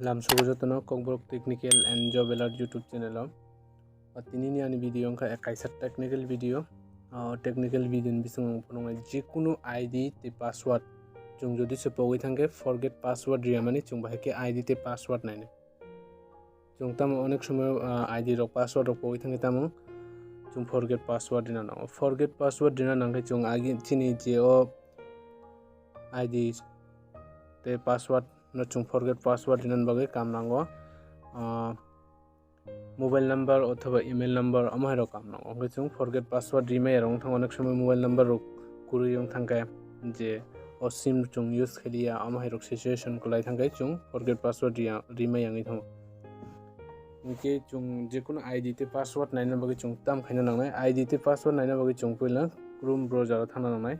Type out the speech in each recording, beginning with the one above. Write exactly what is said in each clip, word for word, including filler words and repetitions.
Lamsogo jotono Kokborok Technical and Job Alert YouTube channel o. O tinini ani video wngkha kaisa technical video. O technical video ni bisingo ang phunuknai jekunu I D tei password chwng jodi se pogwi thangkhe forget password riyamani chwng bahai khe I D tei password nainai. Chwng tamo onek somoy, ah, I D rok password rok pogwi thangkhe tamo chwng forget password rina nango. Forget password rina nangkhe chwng agi chini je o I D tei password no chwng forget password rinani bagwi kam nango. Ah, mobile number othoba email number omo hai rok kam nango. Hwnkhe chwng forget password rimaya rok wngthang onek somoy mobile number rok kwrwi wngthangkhe je o sim chwng use khailiya omo hai rok situation kwlai thangkhe chwng forget password riya, rimaya wngwi thango. Hwnkhe chwng jekunu I D tei password naina bagwi chwng tam khaina nangnai. I D tei password naina bagwi chwng puila Chrome browser o thangna nangnai.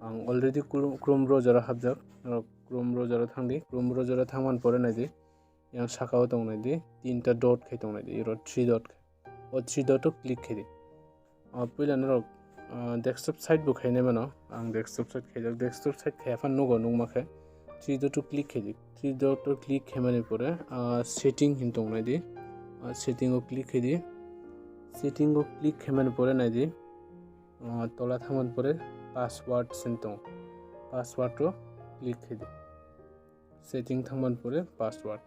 Ang already Chrome, Chrome browser o hapjak. Norok Chrome browser o thangdi. Chrome browser o thangmani pore naidi. Yang saka o tong naidi. Tinta dot khai tong naidi. Iro three dot khai. O three dot o click khaidi. O puila norok, ah, desktop site bo khainai mano. Ang desktop site khaijak. Desktop site khaiya phano nugo nukma khe. Three dot o click khaidi. Three dot o click khaimani pore, ah, setting hin tong naidi. Ah, setting o click khaidi. Setting o click khaimani pore naidi. Ah, tola thangmani pore password sin tong. Password o click khaidi. Setting thangmani pore password.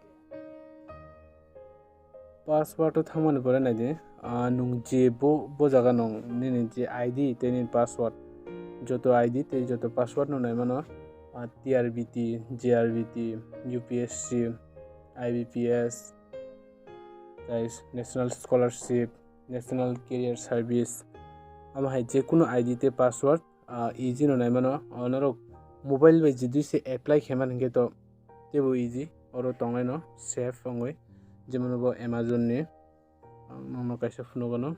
Password o thangmani pore naidi, ah, nwng je bo, bo jaga nwng nini je I D tei nini password, joto I D tei joto password no naimano, ah, T R B T, J R B T, U P S C, I B P S, tei National Scholarship, National Career Service, amo hai jekunu I D tei password, ah, easy no naimano. O norok mobile bai jodi se apply khaimani hinkhe to teibo easy, oro tongnaino safe wngwi, jemon bo Amazon ni, ang nokno kaisa phunukgano.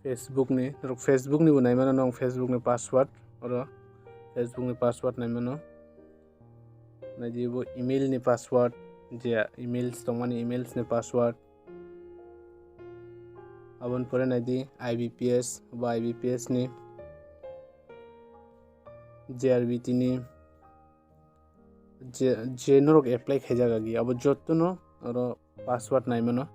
Facebook ni, norok Facebook ni bo naimano, nong Facebook ni password, oro Facebook ni password naimano. Naidi bo email ni password, je emails tongmani emails ni password. Aboni pore naidi I B P S, bo I B P S ni, J R B T ni, je, je norok apply khaijak agi, abo jotono oro password naimano.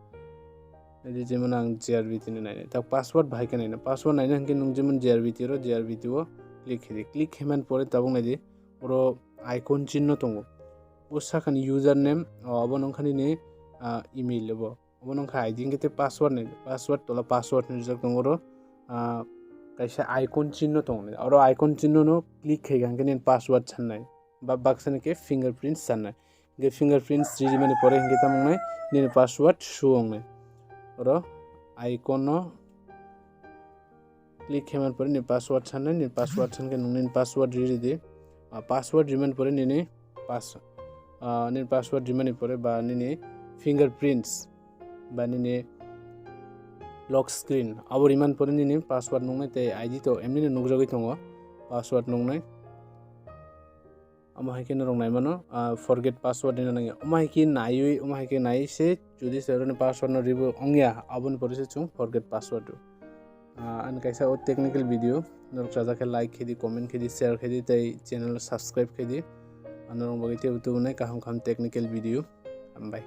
Edi jemon ang J R B T ni nainai. Tak password bahai khe naina. Password naina hinkhe nwng jemon J R B T oro, J R B T o click khaidi. Click khaimani pore tabuk naidi, oro icon chinno tongo. O sakani username, o, abo nungkha nini, ah, email abo. Obo nungkha I D hinkhe tei password ni, password tola password hinwi rijak tongo oro, ah, kaisa icon chinno tongo. Oro icon chinno no click khaikha hinkhe nini password sannai. Ba baksa ni khe fingerprint sannai. Hinkhe fingerprint rijimani pore hinkhe tamo wngnai nini password show wngnai. Oro icon no click khaimani pore nini password sannai, nini password sankhe nwng nini password ri ridi. Ah, password rimani pore nini pass-, ah, nini password rimani pore ba nini fingerprints ba nini lock screen abo rimani pore nini password nungnai tei I D to emnino nukjagwi tongo password nungnai. Omo hai khe norok naimano, ah, forget password hino nangya. Omo hai khe naiwi, omo hai khe naiwi se, jodi se oroni password no remove wngya, aboni pore se chwng forget password rw. Ah, ani kaisa o technical video, norok chajak khe like khe di, comment khe di, share khe di, tei channel subscribe khe di. Ah, norok bagwi teibo tubunai kaham kaham technical video. Hambai.